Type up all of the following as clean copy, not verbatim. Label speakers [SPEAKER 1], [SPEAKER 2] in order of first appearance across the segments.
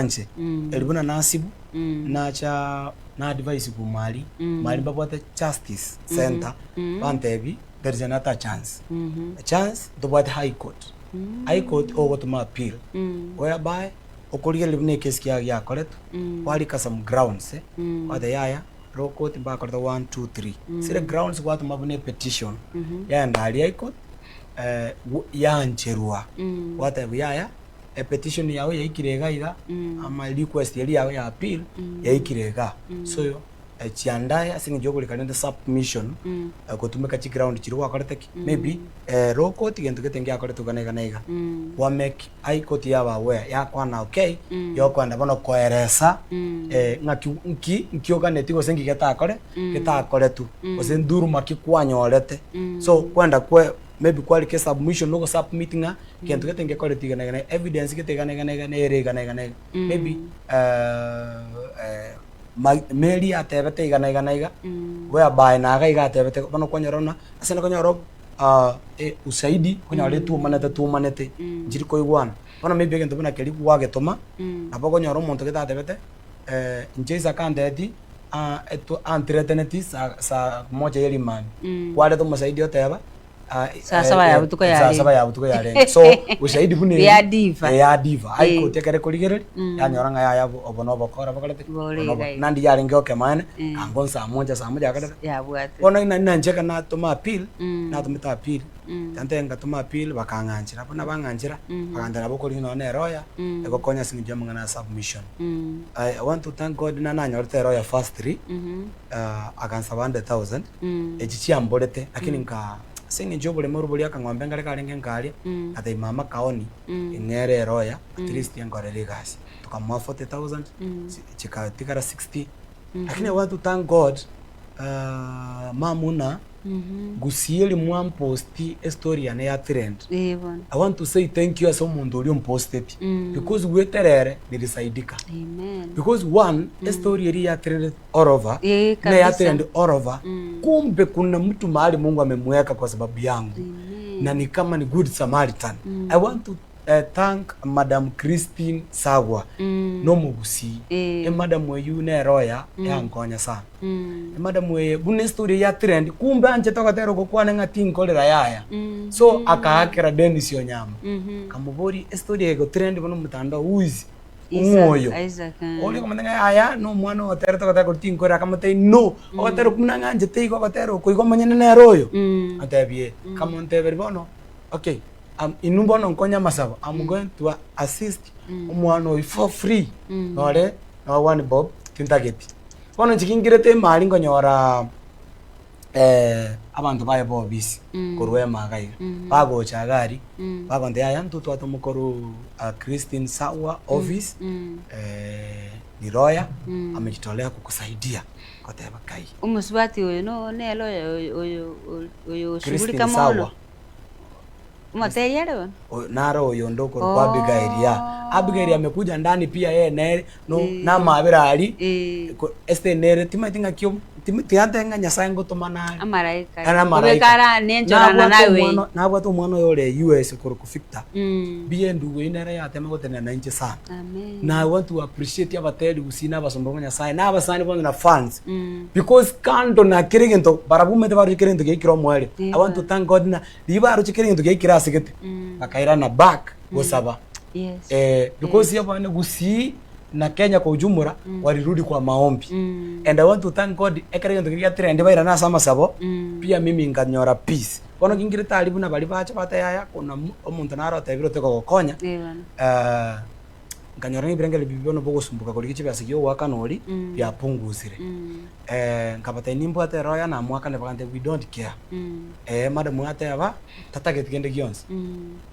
[SPEAKER 1] Inche, eri buna Nasibu, nacha na advice korwa aria, aria mbabwate justice centre, bantebia there is another chance, a chance ntobwate high court, high court ogotoma appeal, whereby okorigereria buna ekesi kiago giakoretwe, kwarika some grounds, gwateba yaya low court mbakorete one, two, three, ase ere grounds gwatoma buna epetition, yaenda aria high court, yaancherwa, gwatebwa yaya. Epetition yao yaikire iga iga, ama request eria yao ya appeal yaikire igaa. So chiandae ase eng'encho yokorika rende submission gotumeka chiground chiria gwakorete ki? Maybe low court gento gete ngiakoretwe iga na iga na iga. Gwa make high court yaba aware yakwana okay, yokoenda bono koeresa ng'aki nki nki oganeti gose nki getakore getakoretwe gose nduruma ki kwanyorete. So kwenda kwe maybe kwarika esubmission na ogosubmit ng'a gento gete ngekoreti iga na iga na iga, evidence gete iga na iga na iga nere iga na iga na iga. Maybe Mary atebete iga na iga na iga, whereby naga iga atebete bono kwanyora buna ase nakonyora usaidi okonyora etuomanete tuomanete nchiri koigwana. Bono maybe egento buna keria gwagetoma, nabo okonyora omonto gete atebete inche Isaac antebeti anthreateneti saa moja ye rimambia, kwareta omosaidi oteba
[SPEAKER 2] Saa saba ya botuko
[SPEAKER 1] saa
[SPEAKER 2] yarenge.
[SPEAKER 1] saba ya botuko yarenge. So ushahidi buna
[SPEAKER 2] Ya diva.
[SPEAKER 1] Eh, ya diva.
[SPEAKER 2] Eh.
[SPEAKER 1] High court ekere korigereria yanyora ng'a yaya obo nobokora bokorete ki?
[SPEAKER 2] Bore
[SPEAKER 1] Obo nobo-
[SPEAKER 2] iga iga.
[SPEAKER 1] Nandi yarenge okemaene
[SPEAKER 2] Eh.
[SPEAKER 1] ango nsaa moja saa moja yakorete.
[SPEAKER 2] Yabwate.
[SPEAKER 1] Bono nari nancheka natoma appeal,
[SPEAKER 2] Mm.
[SPEAKER 1] natomete appeal,
[SPEAKER 2] Mm.
[SPEAKER 1] tantebia ngatoma appeal bakang'anchera. Buna bang'anchera,
[SPEAKER 2] Mhm.
[SPEAKER 1] bagantebia nabo okorigia nonya na eroya,
[SPEAKER 2] Mm.
[SPEAKER 1] egokonya ase eng'encho y'amang'ana ya submission.
[SPEAKER 2] Mm.
[SPEAKER 1] I want to thank God na nanyorete eroya firstly,
[SPEAKER 2] Mhm.
[SPEAKER 1] akansaba 100,000,
[SPEAKER 2] Mm.
[SPEAKER 1] echi chiamborete, lakini nka ase eng'encho y'oboremo boria akang'ombe nkare karenge nkaria,
[SPEAKER 2] Mm.
[SPEAKER 1] ngatebia mama kaoni,
[SPEAKER 2] Mm.
[SPEAKER 1] eng'ere eroya, at least enkorere egasi. Tokamoa 40,000,
[SPEAKER 2] Mm.
[SPEAKER 1] chikatigara 60, lakini I want to thank God, mama buna
[SPEAKER 2] Mhm.
[SPEAKER 1] gusii eri mwamposti estory yane ya trend,
[SPEAKER 2] Eh, bono.
[SPEAKER 1] I want to say thank you ase omonto oria omposteti,
[SPEAKER 2] Mm.
[SPEAKER 1] because gweterere nilisaidika.
[SPEAKER 2] Amen.
[SPEAKER 1] Because one, estory eria ya trend all over,
[SPEAKER 2] Eh,
[SPEAKER 1] na ya
[SPEAKER 2] kabisa.
[SPEAKER 1] trend all over,
[SPEAKER 2] Mm.
[SPEAKER 1] kumbe kuna mtu mahali Mungu amemweka kwa sababu yangu
[SPEAKER 2] Amen.
[SPEAKER 1] na ni kama ni good Samaritan. I want to thank Madam Christine Sagwa
[SPEAKER 2] Mm.
[SPEAKER 1] nomogusii
[SPEAKER 2] Eh.
[SPEAKER 1] emadam eywo nere oya yankonya sana
[SPEAKER 2] Mm.
[SPEAKER 1] emadam eye buna estory eye ya trend kumbe anchete ogotera oko kwane ng'a tinkorera yaya
[SPEAKER 2] Mm.
[SPEAKER 1] so akaakera Dennis Onyamo
[SPEAKER 2] Mhm.
[SPEAKER 1] akamoboria estory eye egotrend bono omotandao who is
[SPEAKER 2] Isaac,
[SPEAKER 1] ng'o oyo
[SPEAKER 2] Isaac, eh.
[SPEAKER 1] oria okomanya ng'a yaya na omwana ogoterete ogotera koria tinkorera akamotebia no ogotera okwo buna ng'anchete igo ogotera oko igo omonyene nere oyo
[SPEAKER 2] Mm.
[SPEAKER 1] antebie eh kamonteberi bono okay Inwe bono nkonye amasabo, am going to assist omwana oyo for free, nore no one bob tintageti. Bono inche gingirete emari nkonyora abanto baye ba obisi korwa ema iga iga, bagocha iga aria, bagontebia yaya intwe twatoma korwa Christine Sawa office, ni lawyer amejitolea kukusaidia, ngoteba kai.
[SPEAKER 2] Omosubati oyo no nere oyo oyo oyo
[SPEAKER 1] Christine
[SPEAKER 2] oshughulika mono.
[SPEAKER 1] Sawa.
[SPEAKER 2] Omoteria are bono?
[SPEAKER 1] Oyo nare oyonde okorokwa Abigaili ya. Abigaili amekuja ndani pia yeye nere no
[SPEAKER 2] Eh.
[SPEAKER 1] namabera aria
[SPEAKER 2] Eh.
[SPEAKER 1] ko Esther nere timanyeti ng'aki om- timi tiantebia ng'a Nyasaye ngotomana are.
[SPEAKER 2] Amaraika.
[SPEAKER 1] Are amaraika.
[SPEAKER 2] Kobeka ara nenchorana
[SPEAKER 1] Nabwate
[SPEAKER 2] nawe.
[SPEAKER 1] omwana nabwate omwana oyo ore US okorokwa Victor.
[SPEAKER 2] Mm.
[SPEAKER 1] Buya endugu eyio nere yatema gotenena nainche sana.
[SPEAKER 2] Amen.
[SPEAKER 1] Na I want to appreciate abateri gusii na abasomba ba Nyasaye na abasani bonsi na fans.
[SPEAKER 2] Mm.
[SPEAKER 1] Because kando na kera egento barabwo omanyete baroche kera egento giaikire omoerio. I want to thank God ng'a Riria baroche kera egento giaikire ase gete, bakairana back gosaba.
[SPEAKER 2] Yes.
[SPEAKER 1] Eh, because abana Gusii na Kenya kwa ujumla walirudi kwa maombi. And I want to thank God ekero egento keria giatrend bairana ase amasabo, pia mimi nkanyora peace. Bono kingirete aria buna baria bacha bateba yaya kuna omonto nare otebire otegogokonya,
[SPEAKER 2] Eh, bono.
[SPEAKER 1] eh, nkanyora ng'a ebirengererio bibi bono bogosumbuka korigia chibesa giogoakana oria, biapungusire. Nkabatebia nimbwate eroho ya namoakane bagantebia we don't care. Madam ateba tatageti kende gionsi.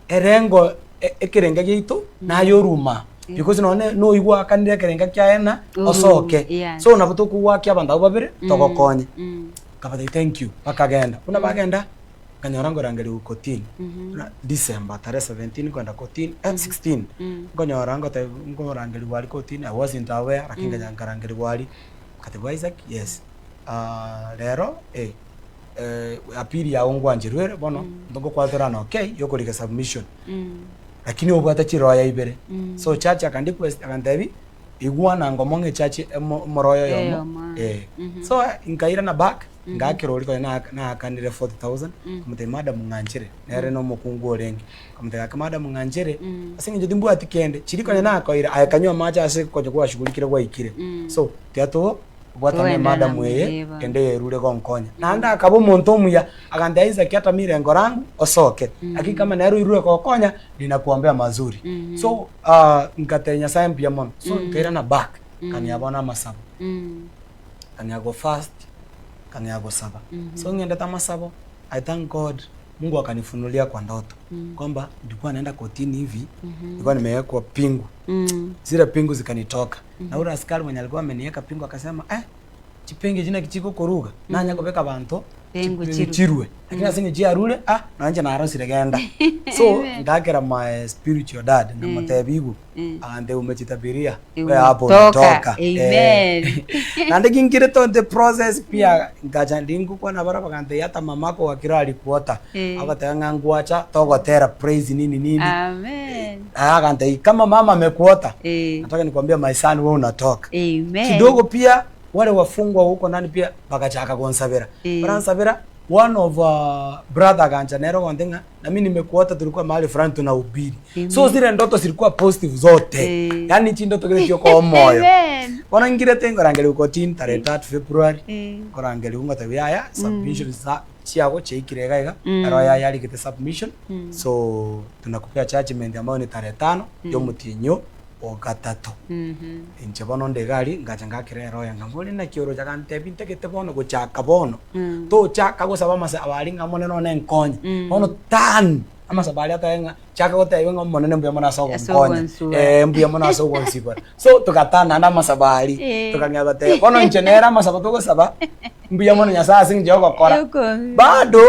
[SPEAKER 1] Erengo ekerenga giaito naye oruma because nonye noigwa oakanire ekerenga kiaye na osoke. So nabo tokogoakia abanto abwo babere togokonye. Nkabatebia thank you bakagenda. Buna bagenda nkanyora nkorangerigwa kotini buna December tarehe 17 nkoenda kotini 16 nkonyora ngotebi nkorangerigwa aria kotini I wasn't aware lakini nkanyora nkarangerigwa aria. Ngatebia Isaac, yes rero eh appeal yago ngwancherwe ere bono ntogokwatorana okay yokorika submission. Lakini obwate chiroya ibere. So church akandiquest akantebi igwana ngomo ng'a echurch emo omoroya oyomo
[SPEAKER 2] Eyomo,
[SPEAKER 1] eh. So nkairana back ngakera oria konya na naakanire 40,000 nkamotebia madam ng'anchere nere na omokungu orenge. Nkamotebia gaki madam ng'anchere ase eng'encho timbwati kende, chiria konya nakoire aye kanywa amache ase konya gwashugulikire gwaikire. So tiga to bwatane
[SPEAKER 2] Toenderera
[SPEAKER 1] madam eye
[SPEAKER 2] mbuya.
[SPEAKER 1] ende yerure gonkonya. Naende akaba omonto omuya agantebia Isaac hata mi lengo langu osoke lakini kama nere oirure gokonya ninakuombea mazuri. So ngatebia Nyasaye mbuya mono so nkairana back nkang'ea bono amasabo nkang'ea go fast nkang'ea gosaba so ng'endete amasabo I thank God Mungu akanifunulia kwa ndoto kwamba nilikuwa naenda kotini hivi nilikuwa nimewekwa pingu zile pingu zikanitoka na ule askari mwenye alikuwa ameniweka pingu akasema eh chipingu echi naki chigokoruga nanya kobeka abanto
[SPEAKER 2] Pingu
[SPEAKER 1] chipingu
[SPEAKER 2] chirwe.
[SPEAKER 1] chirwe lakini ase eng'encho chiarure ah nonye narosire genda so ngakera my spiritual dad nkamotebia igwe agantebia umejitabiria we hapo
[SPEAKER 2] Umetoka.
[SPEAKER 1] umetoka
[SPEAKER 2] Amen.
[SPEAKER 1] Eh. naende kinkire on the process pia ngacha ndingokwana barabwo bagantebia hata mamako wakiro alikuota
[SPEAKER 2] Eh.
[SPEAKER 1] agateba ng'a ngwacha togotera praise nini nini
[SPEAKER 2] Amen.
[SPEAKER 1] Aya agantebia kama mama amekuota
[SPEAKER 2] Eh.
[SPEAKER 1] nataka nikwambia my son wewe unatoka
[SPEAKER 2] Amen.
[SPEAKER 1] kidogo pia wale wafungwa huko ndani pia bagachaka gonsabera
[SPEAKER 2] Eh.
[SPEAKER 1] baransabera one of uh, brother agancha nere ogonte ng'a nami nimekuota tulikuwa mahali fulani tunahubiri so zile ndoto zilikuwa positive zote
[SPEAKER 2] Eh.
[SPEAKER 1] yani chindoto kere chiokoa omoyo
[SPEAKER 2] Amen.
[SPEAKER 1] bono nkirete nkorangeria kotini tarehe tatu February
[SPEAKER 2] Eh.
[SPEAKER 1] nkorangeria ngotebi yaya submission za chiago chiaikire iga iga
[SPEAKER 2] Mm.
[SPEAKER 1] ero yaya yarigete submission
[SPEAKER 2] Mm.
[SPEAKER 1] so tunakupea judgment ambayo ni tarehe tano mm. yomotienyo o gatato
[SPEAKER 2] Mhm.
[SPEAKER 1] Inche bono nde iga aria, ngacha ngakera ere oyo, nkamboria, Naki oroche? Agantebia, Ntagete bono gochaka bono,
[SPEAKER 2] Mm.
[SPEAKER 1] tochaka gosaba amasabo aria ng'a Omonene one nkonye.
[SPEAKER 2] Mm.
[SPEAKER 1] Bono turn amasabo aria atabe ng'a chaka gotebia ng'a Omonene mbuya mono ase
[SPEAKER 2] Ase
[SPEAKER 1] ogonkonya,
[SPEAKER 2] ogonsibora.
[SPEAKER 1] eh, mbuya mono ase ogonsibora. So togaturn naende amasabo aria,
[SPEAKER 2] Eh.
[SPEAKER 1] tokang'ea goteba, bono inche nere amasabo togosaba, mbuya mono Nyasaye ase eng'encho ya ogokora.
[SPEAKER 2] Yoko-
[SPEAKER 1] Bado,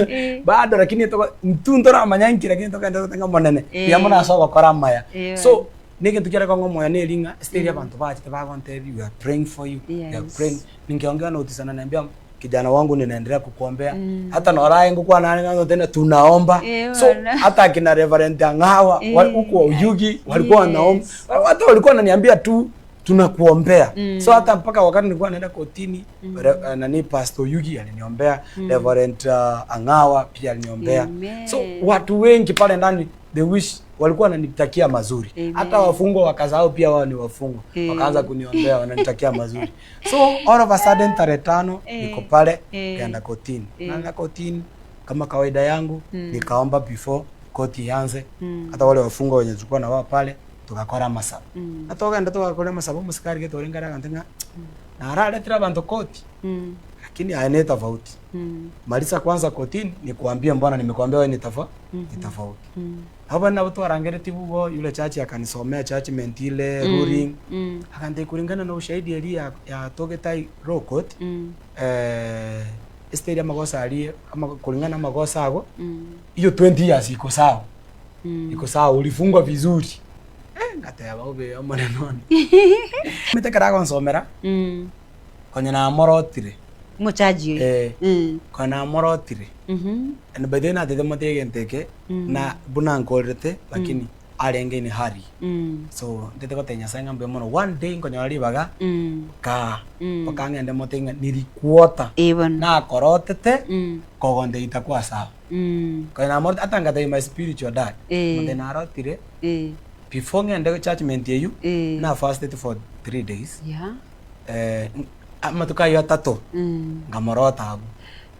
[SPEAKER 2] Eh.
[SPEAKER 1] bado lakini togo intwe ntoramanya nki lakini togende totebe ng'a Omonene, mbuya mono
[SPEAKER 2] Eh.
[SPEAKER 1] ase ogokora amaya.
[SPEAKER 2] Eh.
[SPEAKER 1] So, Negento kiare kong'a omoyo neri ng'a ase erio abanto bachete bagontebia we are praying for you, we are
[SPEAKER 2] Yes.
[SPEAKER 1] praying. Ningeongea na Otis ananiambia kijana wangu ninaendelea kukuombea hata noraye ngokwana nare ng'a tena tunaomba
[SPEAKER 2] Eh,
[SPEAKER 1] so
[SPEAKER 2] bwana.
[SPEAKER 1] hata akina Reverend Ang'awa wa-
[SPEAKER 2] Eh,
[SPEAKER 1] huko Oyugi walikuwa wanaomba
[SPEAKER 2] yes.
[SPEAKER 1] hata walikuwa wananiambia tu tunakuombea so hata mpaka wakati nilikuwa naenda kotini re, eh, nani Pastor Oyugi aliniombea Reverend Ang'awa pia aliniombea
[SPEAKER 2] Amen.
[SPEAKER 1] so watu wengi pale ndani they wish walikuwa wananitakia mazuri
[SPEAKER 2] Amen.
[SPEAKER 1] hata wafungwa wakasahau pia wao ni wafungwa
[SPEAKER 2] Eh.
[SPEAKER 1] wakaanza kuniombea wananitakia mazuri so all of a sudden tarehe tano
[SPEAKER 2] Eh.
[SPEAKER 1] niko pale
[SPEAKER 2] Eh.
[SPEAKER 1] nikaenda kotini
[SPEAKER 2] Eh.
[SPEAKER 1] naenda kotini kama kawaida yangu nikaomba before koti ianze
[SPEAKER 2] Mm.
[SPEAKER 1] hata wale wafungwa wenye tulikuwa na wao pale tugakora amasabo
[SPEAKER 2] Mm.
[SPEAKER 1] na togenda togakora amasabo omosikari gete orenge aria agantebia ng'a nararetire abanto koti
[SPEAKER 2] Mm.
[SPEAKER 1] lakini aya ne tofauti
[SPEAKER 2] Mm.
[SPEAKER 1] Malisa kwanza kotini nikuambie mbona nimekuambia wewe ni tafa ni tofauti.
[SPEAKER 2] Mm.
[SPEAKER 1] Hapa nabo twarangeretie bugo yule chachi akanisomea judgment ile ruling
[SPEAKER 2] Mm.
[SPEAKER 1] akantebia kulingana na ushahidi eria yatogete ai law court
[SPEAKER 2] Mm.
[SPEAKER 1] eh estate amagoso aria ama kulingana na amagoso ago
[SPEAKER 2] Mm.
[SPEAKER 1] hiyo 20 years iko sawa
[SPEAKER 2] Mm.
[SPEAKER 1] iko sawa ulifungwa vizuri eh ngateba obe omonene one mete ekero agonsomera
[SPEAKER 2] Mm.
[SPEAKER 1] Konya namorotire.
[SPEAKER 2] Omochaji oyo.
[SPEAKER 1] Eh.
[SPEAKER 2] Mm.
[SPEAKER 1] Konya namorotire.
[SPEAKER 2] Mhm.
[SPEAKER 1] And by the way natete mote egento eke, na buna nkorerete, lakini arenge in hurry.
[SPEAKER 2] Mm.
[SPEAKER 1] So ntete gotebia Nyasaye ng'a mbuya mono, one day nkonyora ribaga,
[SPEAKER 2] Mm.
[SPEAKER 1] kaa,
[SPEAKER 2] Mm.
[SPEAKER 1] mpaka ng'ende mote ng'a nilikuota,
[SPEAKER 2] Eh bono.
[SPEAKER 1] nakorotete,
[SPEAKER 2] Mm.
[SPEAKER 1] kogonteita kwa sawa.
[SPEAKER 2] Mm.
[SPEAKER 1] Konya namorotete, ata ngatebia my spiritual dad,
[SPEAKER 2] Eh.
[SPEAKER 1] mote narotire,
[SPEAKER 2] Eh.
[SPEAKER 1] before ng'ende judgment eywo,
[SPEAKER 2] Eh.
[SPEAKER 1] na fasted for 3 days.
[SPEAKER 2] Yeah.
[SPEAKER 1] Eh, amatuko ayio atato
[SPEAKER 2] Mm.
[SPEAKER 1] nkamorota abwo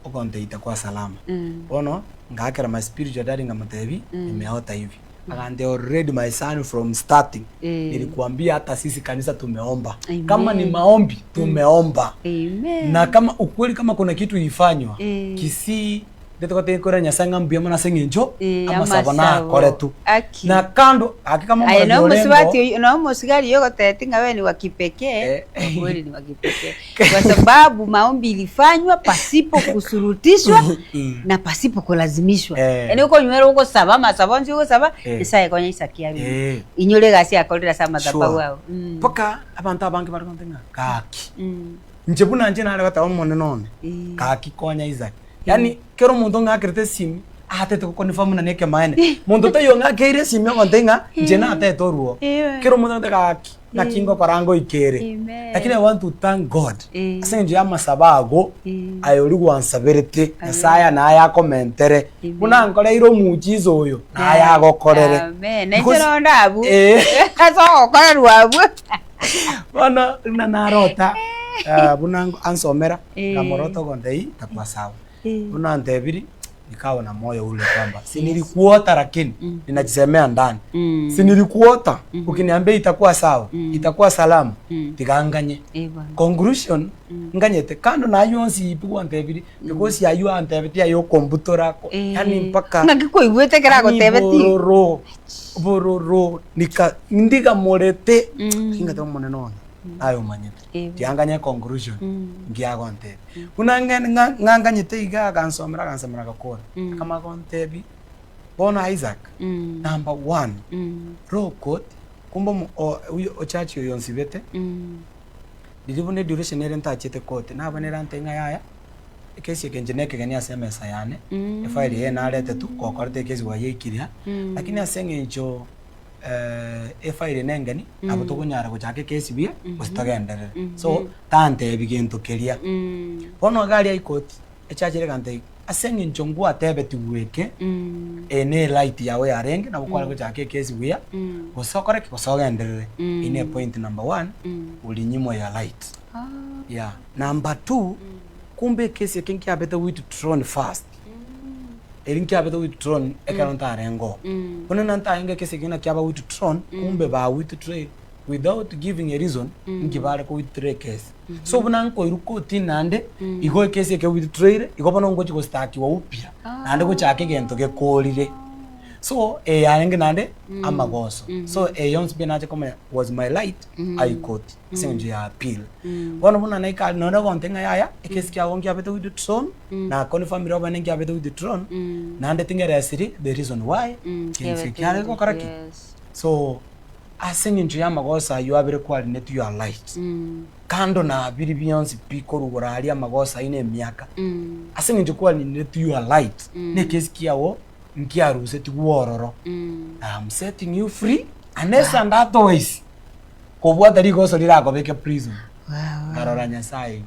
[SPEAKER 1] ogonteita kwa salama
[SPEAKER 2] Mm.
[SPEAKER 1] bono ngakera my spiritual daddy nkamotebi nimeota hivi akantebia already my son from starting
[SPEAKER 2] Eh.
[SPEAKER 1] nilikuambia hata sisi kanisa tumeomba
[SPEAKER 2] Amen.
[SPEAKER 1] kama ni maombi tumeomba
[SPEAKER 2] Amen.
[SPEAKER 1] na kama ukweli kama kuna kitu ifanywa
[SPEAKER 2] Eh.
[SPEAKER 1] Kisii Ndetogotebi kore Nyasae ng'a mbuya mono ase eng'encho
[SPEAKER 2] Eh,
[SPEAKER 1] amasabo
[SPEAKER 2] amasabo.
[SPEAKER 1] nakoretwe.
[SPEAKER 2] Aki.
[SPEAKER 1] Na kando gaki kama
[SPEAKER 2] Aye
[SPEAKER 1] omoremi
[SPEAKER 2] no
[SPEAKER 1] orengeo
[SPEAKER 2] omosubaati oyio no omosigari oyio ogotebeti ng'a wewe ni wa kipekee,
[SPEAKER 1] Eh.
[SPEAKER 2] kwa kweli ni wa kipekee. Kwa sababu maombi ilifanywa pasipo kusurutishwa na pasipo kulazimishwa.
[SPEAKER 1] Eh.
[SPEAKER 2] Yaani okonywera ogosaba amasabo onsi ogosaba,
[SPEAKER 1] Eh.
[SPEAKER 2] Nyasaye konya isaki arure.
[SPEAKER 1] Eh.
[SPEAKER 2] Inyore egasi akorire ase amathabahu
[SPEAKER 1] Sure.
[SPEAKER 2] ao. Mm.
[SPEAKER 1] Mpaka abanto abange bare gontebia ng'a gaki.
[SPEAKER 2] Mm.
[SPEAKER 1] Inche buna inche nare goteba omonene one,
[SPEAKER 2] Eh.
[SPEAKER 1] gaki konya Isaac. Yaani kera omonto ng'akerete esimi. Atete gokonfirm buna nekemaene. Monto taiyo ong'akeire esimi ogontebia ng'a inche natete oruo.
[SPEAKER 2] Eeh.
[SPEAKER 1] Kera omonto agotebi gaki, naki ngokora ngoike ere.
[SPEAKER 2] Amen.
[SPEAKER 1] Lakini I want to thank God
[SPEAKER 2] Eh.
[SPEAKER 1] ase eng'encho ya amasabo ago
[SPEAKER 2] Eh.
[SPEAKER 1] aye oria gwansaberete, Nyasaye aye naye akomentere.
[SPEAKER 2] Amen.
[SPEAKER 1] Buna nkoreire omuujiza oyo, naye agokorere.
[SPEAKER 2] Amen. Nainche
[SPEAKER 1] Because-
[SPEAKER 2] nonde abwo.
[SPEAKER 1] Eh.
[SPEAKER 2] Ase ogokorerwa abwo.
[SPEAKER 1] Bono buna narota, eh, buna ansomera,
[SPEAKER 2] Eh.
[SPEAKER 1] nkamorota ogontebia itakuwa sawa.
[SPEAKER 2] Eh.
[SPEAKER 1] Buna antebiri, nikawa na moyo ule kwamba si nilikuota lakini ninajisemea ndani
[SPEAKER 2] Mm.
[SPEAKER 1] si nilikuota ukiniambia itakuwa sawa itakuwa salama
[SPEAKER 2] Mm.
[SPEAKER 1] tiga nganye
[SPEAKER 2] Eh, bwana.
[SPEAKER 1] conclusion nganyete kando na aywo onsi pi gwantebiri because aywo antebetie aye okombutora ko
[SPEAKER 2] Eh.
[SPEAKER 1] yani mpaka
[SPEAKER 2] Ng'aki kwaigwete ekero
[SPEAKER 1] yani
[SPEAKER 2] agotebetie?
[SPEAKER 1] bororo bororo nika ndigamorete
[SPEAKER 2] Mm.
[SPEAKER 1] ngateba omonene one aye omanyete
[SPEAKER 2] Eeh.
[SPEAKER 1] tianganye conclusion
[SPEAKER 2] Mm.
[SPEAKER 1] ngiagontebia buna ng'e- ng'a- ng'anganyete iga agansomera agansomera agakora
[SPEAKER 2] Mm.
[SPEAKER 1] akamanya gontebia bono Isaac
[SPEAKER 2] Mm.
[SPEAKER 1] number one
[SPEAKER 2] Mm.
[SPEAKER 1] rokot kumbe omo- o- oyo ochachi oyo onsibete
[SPEAKER 2] Mm.
[SPEAKER 1] riria buna eduration ere ntachete court nabana ere antebia ng'a yaya ekesi eke inche nekegeni ase emesa yane
[SPEAKER 2] Mm.
[SPEAKER 1] efile eye narete tu gokorete ekesi gwayeikirie aa
[SPEAKER 2] Mm.
[SPEAKER 1] lakini ase eng'encho efairi ene engeni, nabo tokonyara gochaka ekesi buya, gose togenderere. So, tantebi gento keria. Bono iga aria ikoti, echache ere egantebia, ase eng'encho ngwatebetigwe eke, eye ne eright yago yarenge, nabo kware gochaka ekesi buya, gose okore ki, gose ogenderere. Eyio ne point number one, ulinyimwa your right. Yeah. Number two, kumbe ekesi eke nkiabete withdrawn first. Eri nkiabete withdrawn ekero ntarenge oo. Bono na ntarenge ekesi ekio nakiaba withdrawn, kumbe ba withdraw without giving a reason, nki bare ko withdraw ekesi. So buna nkoirwa kotini naende, igo ekesi eke withdrawire, igo bono ngochi gostakiwa upya, naende gochaka egento gekorire. So eye yarenge naende amagoso. So eye yonsi pi nacha komanya was my right aye koti ase eng'encho ya appeal. Bono buna naika aria nonye ogontebia ng'a yaya, ekesi kiago nkiabete withdrawn, na confirmire obone nkiabete withdrawn, naende ting'eresiri the reason why, kense kiare gokora ki? So, ase eng'encho y'amagoso ayio abere kwarineti your right, kando na biria bionsi pi korwa igoro aria amagoso ayio na emiaka, ase eng'encho kwarineti your right, na ekesi kiago nkiarusetigwe ororo, I am setting you free unless and otherwise kobwata rigoso rirakobeke prison. Nkarora Nyasaye igo.